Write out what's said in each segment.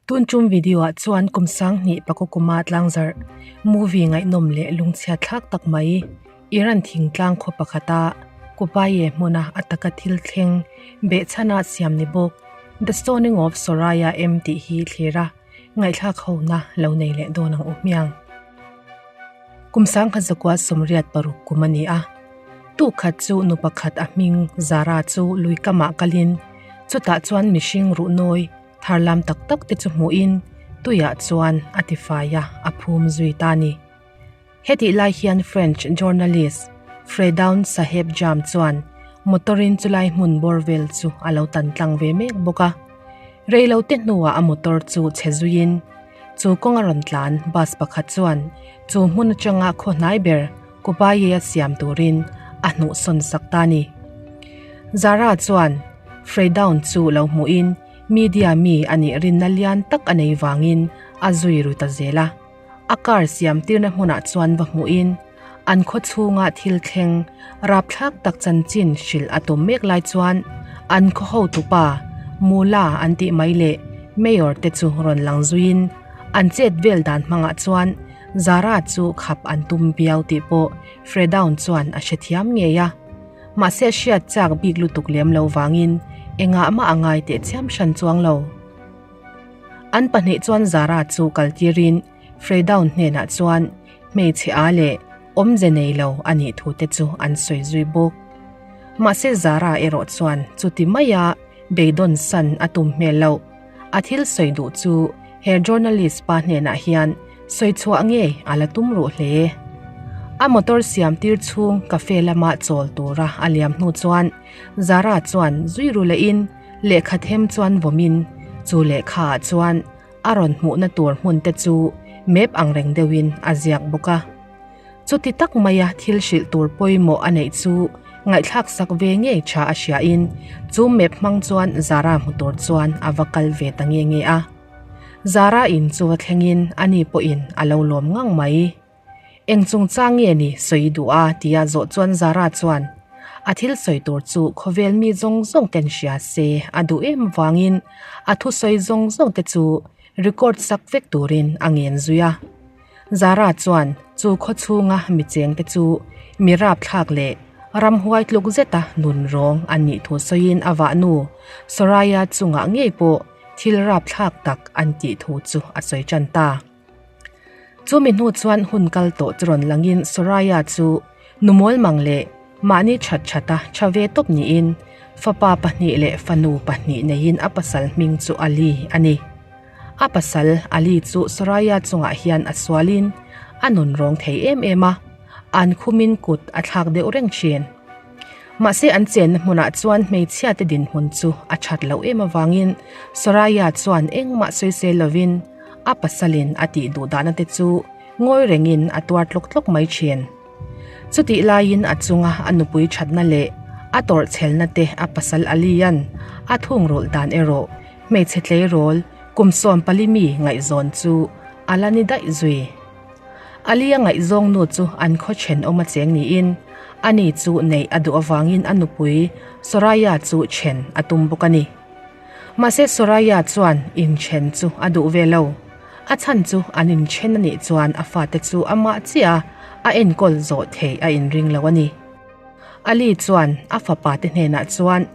Tun tum video ah chuan kum sanghnih pakua kuma tlangzarh movie ngaihnawm leh lungchhiat thlak tak mai Iran thingtlang khaw pakhata Kupaye hmuna a taka thil thleng behchhana siam ni bawk The Stoning of Soraya em tih hi thlir a ngaihthlak hona lo nei leh dawn ang u hmiang. Kum sangkhat zakua 86 kum a ni a, tukhat chu nu pakhat a hming Zara chu lui kamah kalin chutah chuan mihring ruh nawi thar lam tak tak te chu hmuhin tuiah chuan a tifai a, a phum zui ta a ni. Hetih lai hian French journalist Fredoun Saheb Jam chuan motor-in chulai hmun bawr vel chu a lo tan tlang ve mek bawk a. Reilote hnuah a motor chu chhe zuiin Chu kawng a rawn tlan bus pakhat chuan chu hmun atanga khaw hnai ber Kupaye a siam turin a hnuhsawn sak ta a ni. Zara chuan Freydown chu lo hmuhin media mi a nih rinna lian tak a nei vangin a zui ru ta zel a. A car siam tirna hmunah chuan va hmuhin an khaw chhunga thil thleng rapthlak tak chanchin hrilh a tum mek lai chuan an khaw hotupa Mula an tih mai leh Mayor te chu rawn lang zuiin an chet vel dan hmangah chuan Zara chu khap an tum viau tih pawh Fredown chuan a hrethiam ngei a. Mahse a hriat chak bik lutuk lem lo vangin engah mah a ngai teh chiam hran chuang lo. An pahnih chuan Zara chu kal tirin Fredown hnenah chuan hmeichhe a leh awmze nei lo a nih thu te chu an sawi zui bawk. Mahse Zara erawh chuan chuti maia beidawn san a tum hmel loh. A thil sawi duh chu he journalist pa hnenah hian sawi chhuah ngei a la tum ruh hle. A motor siam tir chhung cafe lama chawl tura a liam hnu chuan Zara chuan zui ru lehin lehkha them chuan vawmin chu lehkha ah chuan a rawn hmuhna tur hmun te chu map ang reng deuhin a ziak bawk a. Chuti tak maia thil hrilh tur pawimawh a neih chu ngaihthlak sak ve ngei tha a hriain chu map hmang chuan Zara hmu tur chuan a va kal ve ta nge nge a. Zara in chu va thlengin ani pawhin a lo lawm ngang mai. Eng chungchang nge ni sawi duh a tia zawh chuan Zara chuan a thil sawi tur chu khawvel mi zawng zawng ten hria se a duh em avangin a thusawi zawng zawng te chu record sak vek turin a ngen zui a. Zara chuan chu khaw chhunga mi cheng te chu mi rapthlak leh ramhuai tluk zeta nun rawng an nih thu sawiin a vahnu Soraya chungah ngei pawh thil rapthlak tak an tih thu chu a sawi tan ta. Chumi hnu chuan hun kal tawh chu rawn langin Soraya chu nu mawlmang leh mahni that thata tha ve tawp niin fapa pahnih leh fanu pahnih neiin a pasal hming chu Ali a ni. A pasal Ali chu Soraya chungah hian a sualin a nun rawng thei em em a, an khumin kut a thlak deuh reng thin. Mahse an chenna hmunah chuan hmeichhia te dinhmun chu a that loh em avangin Soraya chuan engmah sawisel lovin a pasalin a tih duh dahna te chu ngawi rengin a tuar tlawk tlawk mai thin. Chutih laiin a chunga a nupui thatna leh a tawrhchhelna te a pasal Alian a thungrulh dan erawh hmeichhe tleirawl kum 14 mi ngaihzawn chu a la ni daih zui. Alia ngaihzawng nu chu an khaw thenawm a cheng niin ani chu neih a duh avangin a nupui Soraya chu then a tum bawk a ni. Mahse Soraya chuan inthen chu a duh ve lo. A chhan chu an inthen a nih chuan a fate chu amah chiah a enkawl zawh theih a inring lo a ni. Ali chuan a fapa te hnenah chuan,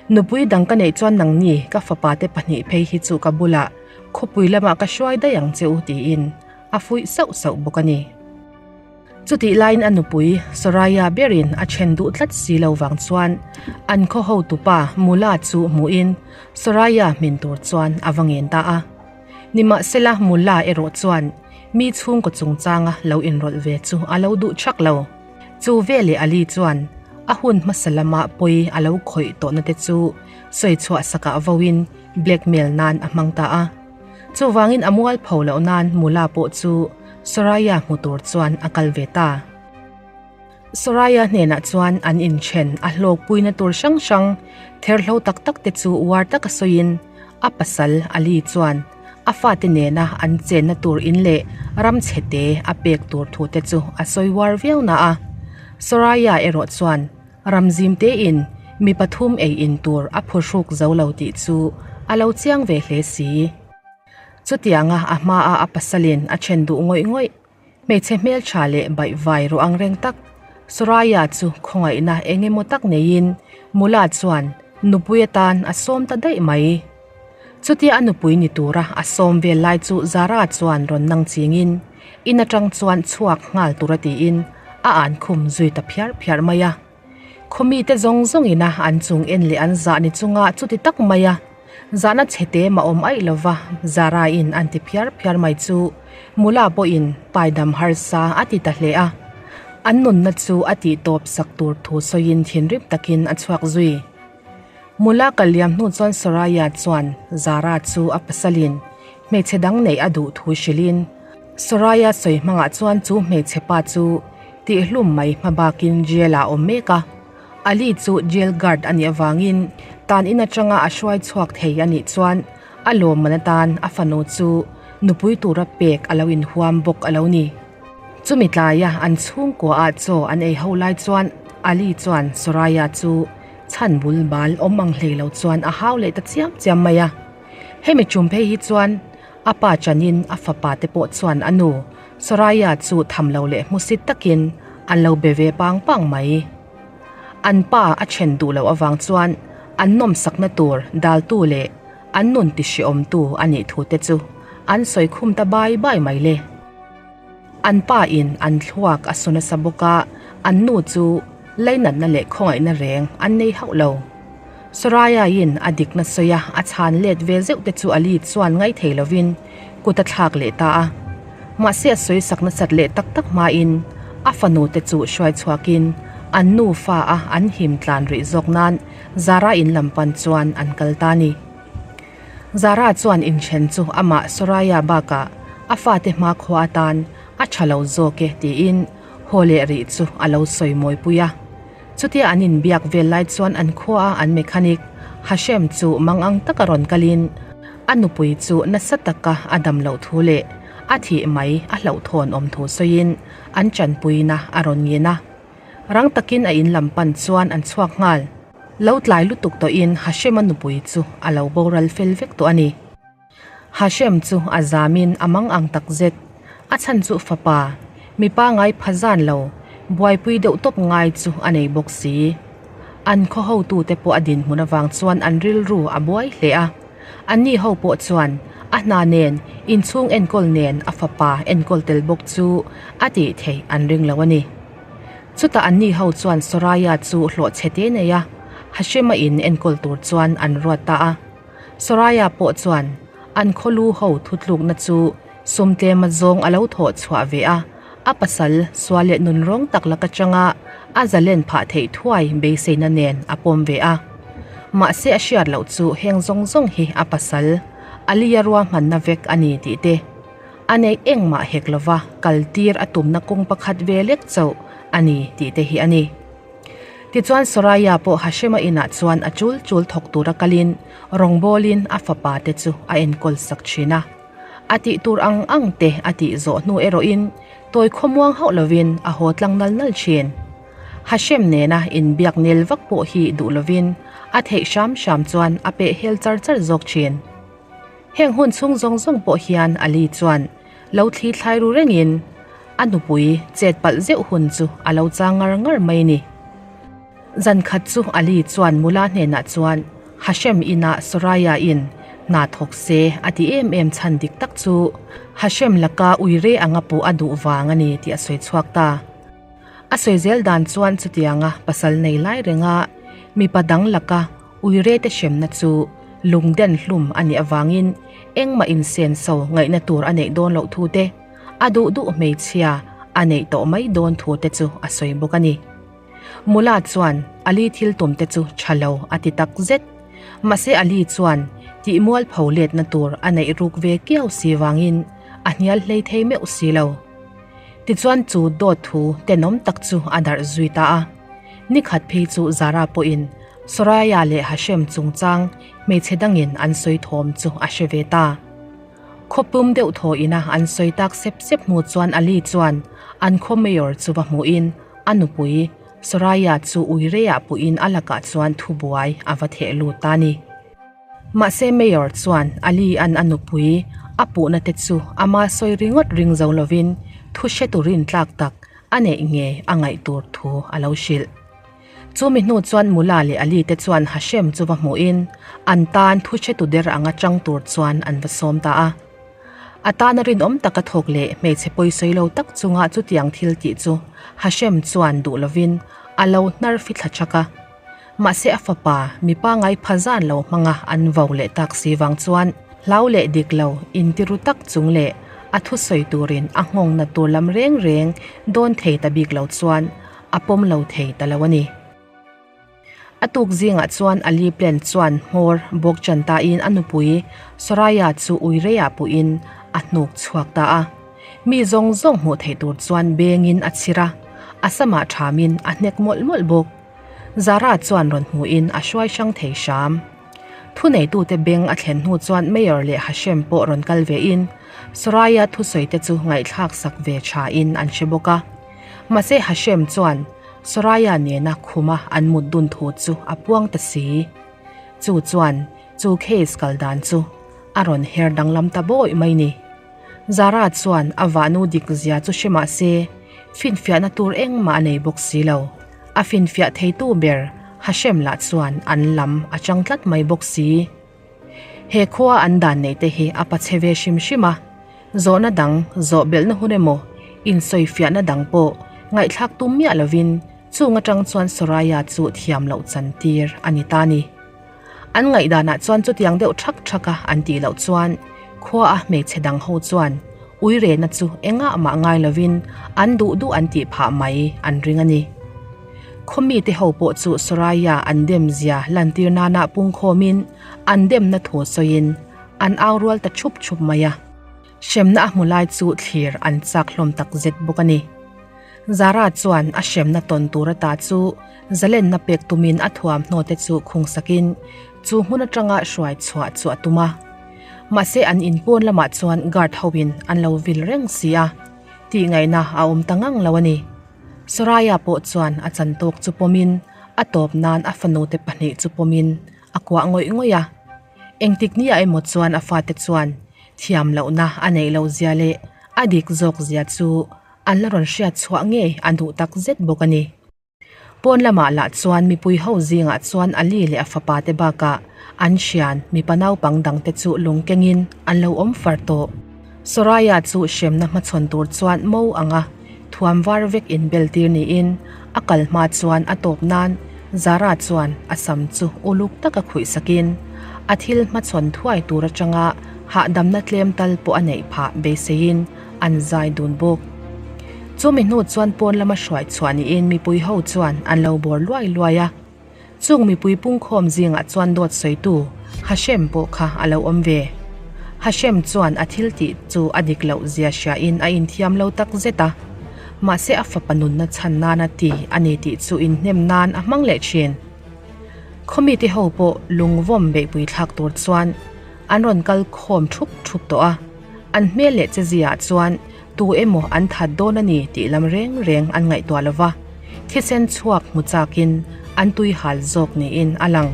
Nupui dang ka neih chuan nangni ka fapa te pahnih phei hi chu ka bulah khawpui lamah ka hruai daih ang che u tiin a fuih sauh sauh bawk a ni. Chutih laiin a nupui Soraya berin a then duh tlat si lo vang chuan an khaw hotupa Mula chu hmuhin Soraya hmin tur chuan a va ngen ta a. Nimahsela Mula erawh chuan mi chhungkaw chungchanga lo inrawlh ve chu a lo duh thak lo. Chu veleh Ali chuan a hun hmasa lama pawi a lo khawih tawhna te chu sawi chhuah sakah voin blackmail nan a hmang ta a. Chuvangin a mual pho loh nan Mula pawh chu Soraya hmu tur chuan a kal ve ta. Soraya hnenah chuan an inthen a hlawkpuina tur hrang hrang therhlo tak tak te chu uar taka sawiin a pasal Ali chuan a fate nena an chenna tur in leh ram chhete a pek tur thu te chu a sawi uar viau na a. Soraya erawh chuan Ram zim tein mi pathum ei in tur a phuhruk zo lo tih chu a lo chiang ve hle si. Chutianga a hmaa a pasalin a then duh ngawih ngawih, hmeichhe hmeltha leh baihvai ruah ang reng tak Soraya chu khawngaihna eng emaw tak neiin Mula chuan nupui atan a sawm ta daih mai. Chutia a nupui ni tura a sawm vel lai chu Zara chuan rawn nang chingin in atang chuan chhuak nghal tura tiin a an khum zui ta phiar phiar mai a. Khawmite zawng zawngina an chung en leh an zah ni chunga chuti tak mai a, zahna chhete mah awm aih lova Zara-in an ti phiar phiar mai chu Mula pawhin paidam harsa a ti ta hle a. An nunna chu a tihtawp sak tur thu sawiin thinrim takin a chhuak zui. Mula kal liam hnu chuan Soraya chuan Zara chu a pasalin hmeichhe dang neih a duh thu hrilhin Soraya sawi hmangah chuan chu hmeichhe pa chu tihhlum mai hma bakin jail ah a awm mek a. Ali chu jail guard a nih avangin tan in atanga a hruai chhuak thei a nih chuan a lawmman atan a fanu chu nupui tura pek a lo inhuam bawk a lo ni. Chumi tlaia an chhungkua ah chaw an ei ho lai chuan Ali chuan Soraya chu chhan bul bal awm ang hlei lo chuan a hau leh ta chiam chiam mai a. Hemi tum phei hi chuan a pa chanin a fapa te pawh chuan a nu Soraya chu tham lo leh hmusit takin an lo be ve pang pang mai. An pa a then duh loh avang chuan an nawmsakna tur daltu leh an nun tihriawmtu a nih thu te chu an sawi khum ta bai bai mai le. An pa in an thluak a su nasa bawk a, an nu chu leinatna leh khawngaihna reng an nei hauh lo. Soraya in a dikna sawi a, a chhan let ve zeuh te chu Ali chuan ngai thei lovin kut a thlak leh ta a. Mahse a sawi sak nasat leh tak tak hmain a fanu te chu hruai chhuakin an nufa a an him tlan rih zawk nan Zara in lam pan chuan an kal ta ni. Zara chuan inthen chu amah Soraya bakah a fate hmakhua atan a tha lo zawk e tiin haw leh rih chu a lo sawi mawi pui a. Chutia an inbiak vel lai chuan an khua a an mechanic Hashem chu mangang taka rawn kalin a nupui chu nasa taka a dam loh thu leh a thih mai a hlauhthawn awm thu sawiin an chanpuina a rawn ngin a. Rang takin a in lam pan chuan an chhuak nghal. Lo tlai lutuk tawhin Hashem-a nupui chu a lo boral fel vek tawh a ni. Hashem chu a zamin a mang ang tak zet. A chhan chu fapa, mipa ngai pha zan lo, buaipui deuh tawp ngai chu a nei bawk si. An khaw hotute pawh a dinhmun avang chuan an rilru a buai hle a. Anni ho pawh chuan a hna nen, inchhung enkawl nen a fapa enkawl tel bawk chu a tih theih an ring lo a ni. Chutah anni ho chuan Soraya chu hlawh chhe te nei a, Hashema in enkawl tur chuan an ruat ta a. Soraya pawh chuan an khawlu ho thutlukna chu sum tlema zawng a lo thawh chhuah ve a, a pasal sual leh nun rawng tak lak atanga a zalen phah theih thuai beiseina nen a pawm ve a. Mahse a hriat loh chu heng zawng zawng hi a pasal Aliya ruahmanna vek a ni tih te, A neih engmah hek lova kal tir a tumna kawng pakhat ve lek chauh a ni tih te hi a ni. Tichuan Soraya pawh Hashema inah chuan a chul chul thawk tura kalin rawngbawlin a fapa te chu a enkawl sak thin a. A tih tur ang ang te a tih zawh hnu erawhin tawi khawmuang hauh lovin a haw tlang nal nal thin. Hashem nena inbiak nel vak pawh hi duh lovin a theih hram hram chuan a peh hel char char zawk thin. Heng hun chhung zawng zawng pawh hian Ali chuan lo thli thlai ru rengin a nupui chet palh zeuh hun chu a lo chang ngar ngar mai ni. Zan khat chu Ali chuan Mula hnenah chuan Hashem inah Soraya in hna thawk se a ti em em chhan dik tak chu Hashem laka uire anga puh a duh vang a ni tih a sawi chhuak ta. A sawi zel dan chuan chutianga pasal nei lai renga mipa dang laka uire te hremna chu lungden hlum a nih avangin engmah insen so ngaihna tur a neih dawn loh thu te, a duh duh hmeichhia a neih tawh mai dawn thu te chu a sawi bawk a ni. Mula chuan Ali thil tum te chu tha lo a ti tak zet. Mahse Ali chuan tih mualpho letna tur a neih ruk ve kiau si vangin a hnial hlei thei meuh si lo. Tichuan chu dawt thu tenawm tak chu a darh zui ta a. Ni khat phei chu Zara pawhin Soraya leh Hashem chungchang hmeichhe dangin an sawi thawm chu a hre ve ta. Khawpum deuh thaw ina an sawi tak sep sep hnu chuan Ali chuan an khaw mayor chu va hmuhin a nupui Soraya chu uireiah puhin a lakah chuan thubuai a va theh lut ta ni. Mahse Mayor chuan Ali an a nupui A puhna te chu ama sawi ringawt ring zo lovin thu hre turin tlak tak a neih ngei a ngaih tur thu a lo hrilh. Chumi hnu chuan Mula leh Ali te chuan Hashem chu va hmuhin an tan thu hre tu der anga chang tur chuan an va sawm ta a. A tana rinawm taka thawk leh hmeichhe pawisawi lo tak chunga chutiang thil tih chu Hashem chuan duh lovin a lo hnar fithla chak a. Mahse a fapa mipa ngai pha zan lo hmanga an vo leh tak si vang chuan hlau leh dik lo intiru tak chung leh a thusawi turin a nghawngna tur lam reng reng dawn thei ta bik lo chuan a pawm lo thei ta lo a ni. A tuk zingah chuan Ali Plan chuan hmawr bawk chan tain a nupui Soraya chu ui reiah puhin a hnuk chhuak ta a. Mi zawng zawng hmuh theih tur chuan bengin a chhir a, a samah thamin a hnek mawlh mawlh bawk. Zara chuan rawn hmuhin a hruai hrang thei hram. Thuneitute beng a thlen hnu chuan Mayor leh Hashem pawh rawn kal vein Soraya thusawi te chu ngaihthlak sak ve thain an hre bawk a. Mahse Hashem chuan Soraya nena khuma an mut dun thu chu a puang ta si. Chu chuan chu case kal dan chu a rawn her danglam ta bawih mai ni. Zara chuan a vahnu dik zia chu hre mah se finfiahna tur engmah a nei bawk si lo. A finfiah theitu ber Hashem lah chuan an lam a chang tlat mai bawk si. He khua an dan neih te hi a pachhe ve hrim hrim a, zawhna dang zawh belhna hun emaw insawifiahna dang pawh ngaihthlak tum miah lovin chung atang chuan Soraya chu thiam loh chan tir a ni ta ni. An ngaihdanah chuan chutiang deuh thak thak a an tih loh chuan khua a hmeichhe dang ho chuan uirena chu engah mah ngai lovin an duh duh an tih phah mai an ring a ni. Khawmite ho pawh chu Soraya an dem zia lantir nana pungkhawmin an demna thu sawiin an au rual ta chhup chhup mai a. Hremna a hmu lai chu thlir an chak hlawm tak zet bawk a ni. Zara chuan a hremna tawn tur ata chu zalenna pek tumin a thuamhnaw te chu khung sakin chu hmun atanga hruai chhuah chu a tum a. Mahse an inpawn lamah chuan guard hoin an lo vil reng si a, tihngaihna a awm ta ngang lo a ni. Soraya pawh chuan a chan tawk chu pawmin a tawp nan a fanute pahnih chu pawmin a kuah ngawih ngawih a. Engtik ni ah emaw chuan a fate chuan thiam lohna a neih loh zia leh a dik zawk zia chu an la rawn hriat chhuah ngei a duh tak zet bawk a ni. Pawn lamah lah chuan mipui ho zingah chuan Ali leh a fapa te bakah an hrian mipa naupang dangte chu lung kengin an lo awm far tawh. Soraya chu hremna hmachhawn tur chuan mo anga thuam var vek inbel tir niin a kal hma chuan a tawp nan Zara chuan a sam chu uluk taka khuih sakin a thil hmachhawn thuai tur atanga hahdamna tlem tal pawh a neih phah beiseiin an zai dun bawk. Chumi hnu chuan pawn lama hruai chhuah niin mipui ho chuan an lo bawr luai luai a. Chung mipui pungkhawm zingah chuan dawt sawitu Hashem pawh kha a lo awm ve. Hashem chuan a thil tih chu a dik loh zia hriain a inthiam lo tak zet a. Mahse a fapa nunna chhan nana ti a ni tih chu inhnem nan a hmang leh thin. Khawmite ho pawh lungvawm beihpui thlak tur chuan an rawn kal khawm thup thup tawh a. An hmel leh che ziaah chuan Tu emaw an that dawn a ni tih lam reng reng an ngaihtuah lo va, thisen chhuak hmu chakin an tui hal zawk niin a lang.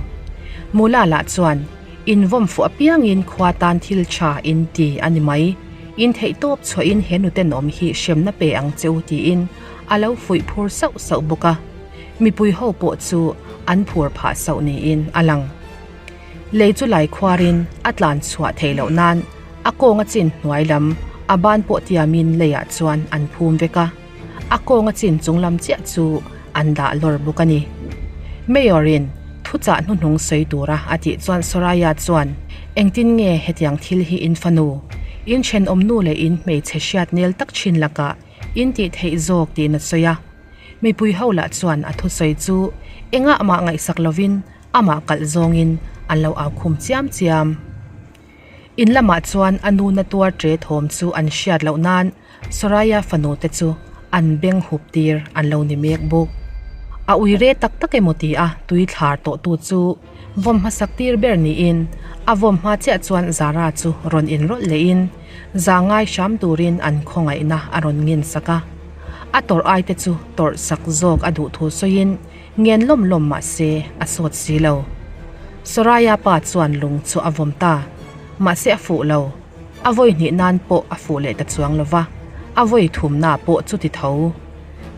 Mula lah chuan, In vawm fuh apiangin khua tan thil tha in ti a ni mai. In theih tawp chhuahin he nutenawm hi hremna pe ang che u tiin a lo fuih phur sauh sauh bawk a. Mipui ho pawh chu an phur phah sauh niin a lang. Lei chu lai khuarin a tlan chhuah theih loh nan a kawnga chin hnuai lam a ban pawh tiamin leiah chuan an phum vek a, a kawnga chin chung lam chiah chu an dah lawr bawk a ni. Mayor-in thuchah hnuhnung sawi tura a tih chuan Soraya chuan, Engtin nge hetiang thil hi in fanu, in thenawmnu leh in hmeichhe hriat nel tak thin lakah in tih theih zawk tiin a sawi a. Mipui ho lah chuan a thusawi chu engah mah ngaihsak lovin Amah kalh zawngin an lo au khum chiam chiam. In lamah chuan a nu na tuar ṭe thawm chu an hriat loh nan Soraya fanu te chu an beng hup tir an lo ni mek bawk. A ui re tak tak emaw ti a tui thlar tawh tu chu vawm hmasak tir ber niin a vawm hma chiah chuan Zara chu rawn inrawlh lehin za ngai hram turin an khawngaihna a rawn ngin sak a. A tawrh ai te chu tawrh sak zawk a duh thu sawiin Ngen lawm lawm mah se a sawt si lo. Soraya pa chuan lung chu a vawm ta. Mahse a fuh lo. A vawi hnih nan pawh a fuh leh ta chuang lo va, a vawi thumna pawh chuti tho.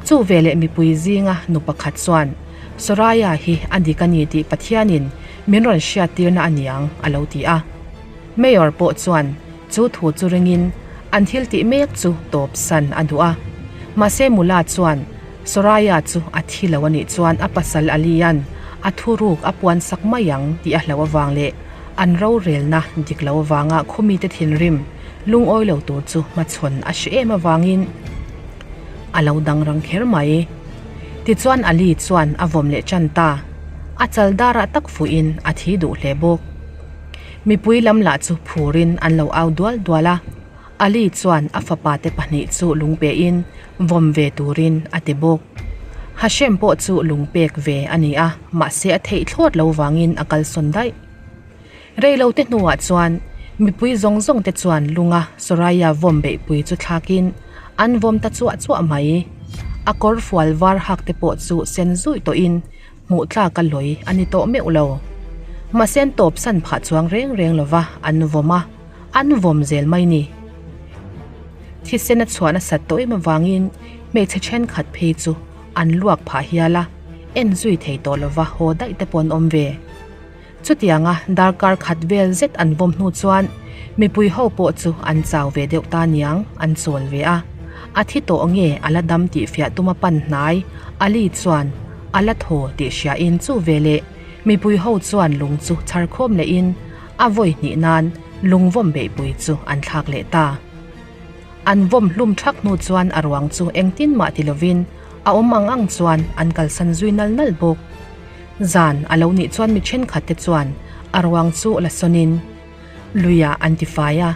Chu veleh mipui zinga nu pakhat chuan, Soraya hi a dik a ni tih Pathianin min rawn hriattirna a niang, a lo ti a. Mayor pawh chuan chu thu chu ringin an thil tih mek chu tawp san a duh a. Mahse Mula chuan Soraya chu a thi lo a nih chuan a pasal Alian a thuruk a puan sak mai ang tih a hlauh avang leh an rorelna dik lo avanga khawmite thinrim lungawi lo tur chu hmachhawn a hre em avangin a lo dang rang kher mai. Tichuan Ali chuan a vawm leh tan ta. A chal darah tak fuhin a thi duh hle bawk. Mipui lam lah chu phurin an lo au dual dual a, Ali chuan a fapa te pahnih chu lung pein vawm ve turin a ti bawk. Hashem pawh chu lung pek ve a ni a, mahse a theih thlawt lo vangin a kalsawn daih. Reilo te hnuah chuan mipui zawng zawng te chuan lunga Soraya vawm beihpui chu thlakin an vawm ta chuah chuah mai. A kawr fual var hak te pawh chu sen zuih tawhin Hmuh tlak a lawi a ni tawh meuh lo. Mahse an tawp san phah chuang reng reng lo va, an vawm a, an vawm zel mai ni. Thisen a chhuah nasat tawh em avangin hmeichhe thenkhat phei chu an luak phah hial a, en zui thei tawh lo va haw daih te pawh an awm ve. Chutianga darkar khat vel zet an vawm hnu chuan mipui ho pawh chu an chau ve deuh ta niang an chawl ve a. A thi tawh nge a la dam tih fiah tuma pan hnai Ali chuan a la thaw tih hriain chu veleh mipui ho chuan lung chu chhar khawm lehin a vawi hnih nan lung vawm beihpui chu an thlak leh ta. An vawm hlum thak hnu chuan a ruang chu engtin mah ti lovin a awm ang ang chuan an kalsan zui nal nal bawk. Zan a lo nih chuan mi thenkhat te chuan a ruang chu la sawnin luiah an ti fai a,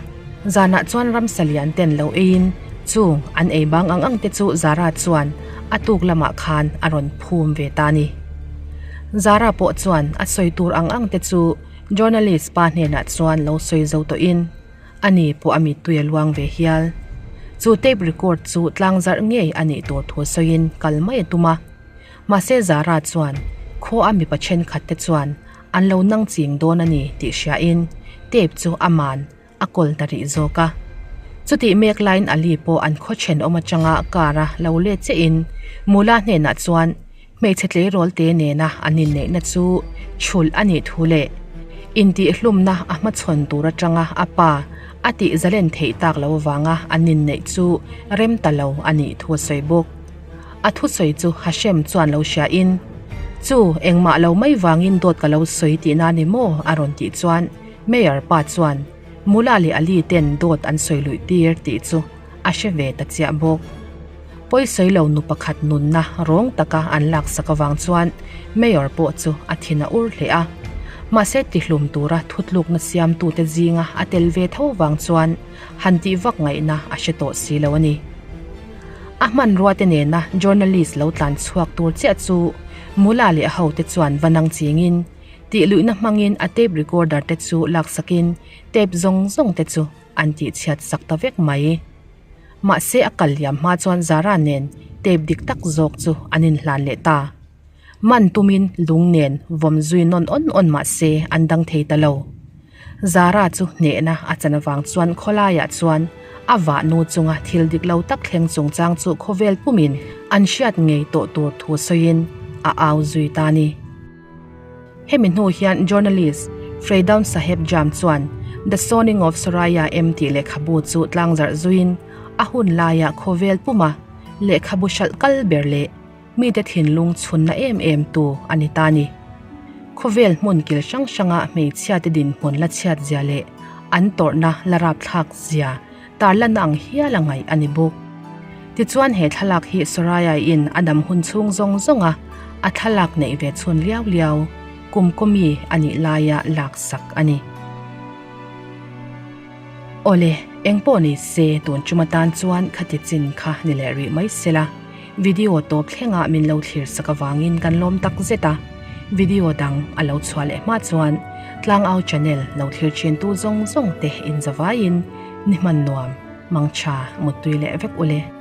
zanah chuan ramsa lian ten lo eiin chung an ei bang ang ang te chu Zara chuan a tuk lamah khan a rawn phum ve ta a ni. Zara pawh chuan a sawi tur ang ang te chu journalist pa hnenah chuan lo sawi zo tawhin Ani pawh a mittui a luang ve hial. Chu tape record chu tlang zarh ngei a nih tur thu sawiin kal mai a tum a. Mahse Zara chuan khaw a mipa thenkhat te chuan an lo nang ching dawn a ni tih hriain tape chu a man a kawl ta rih zawk a. Chutih mek laiin Ali pawh an khaw thenawm atanga car a lo let chiahin Mula hnenah chuan Hmeichhe tleirawl te nena an inneihna chu chhulh a nih thu leh intihhlumna a hmachhawn tur atanga a pa a tih zalen theih tak lo vanga an inneih chu rem ta lo a nih thu a sawi bawk. A thusawi chu Hashem chuan lo hriain, Chu, engmah lo mai vangin dawt ka lo sawi tihna ni maw? a rawn tih chuan Mayor pa chuan Mula leh Ali ten dawt an sawi luih tir tih chu a hre ve ta chiah bawk. Pawisawi lo nu pakhat nunna rawng taka an laksak avang chuan Mayor pawh chu a thin a ur hle a. Mahse tihlum tura thutlukna siamtute zinga a tel ve tho vang chuan han tih vak ngaihna a hre tawh si lo a ni. A hmanrua te nena journalist lo tlan chhuak tur chiah chu Mula leh a hote chuan va nang chingin tihluihna hmangin a tape recorder te chu laksakin tape zawng zawng te chu an tihchhiat sak ta vek mai. Mahse a kal liam hma chuan Zara nen tape dik tak zawk chu an inhlan leh ta. Man tumin lung nen vawm zui nawn awn awn mahse an dang thei ta lo. Zara chu hnehna a chan avang chuan khawlaiah chuan a vahnu chunga thil dik lo tak thleng chungchang chu khawvel pumin an hriat ngei tawh tur thu sawiin a au zui ta ni. Hemi hnu hian journalist Freidoun Saheb Jam chuan The Sawning of Soraya M tih lehkhabu chu tlangzarh zuiin a hun laia khawvel puma lehkhabu hralh kal ber leh mite thinlung chhunna em em tu a ni ta ni. Khawvel hmun kil hrang hranga hmeichhiate dinhmun la chhiat zia leh an tawrhna la rapthlak zia tarlanna ang hial a ngaih a ni bawk. Tichuan he thlalak hi Soraya-in a dam hun chhung zawng zawnga a thlalak neih ve chhun liau liau kum kawmi a nih laia laksak a ni. Awle, eng pawh ni se tun tum atan chuan khati chin kha ni leh rih mai sela, video tawp thlengah min lo thlir sak avangin kan lawm tak zet a, video dang a lo chhuah leh hma chuan Tlangau channel lo thlir thintu zawng zawng te inzavaiin ni hman nuam, mangtha, muttui leh vek ule.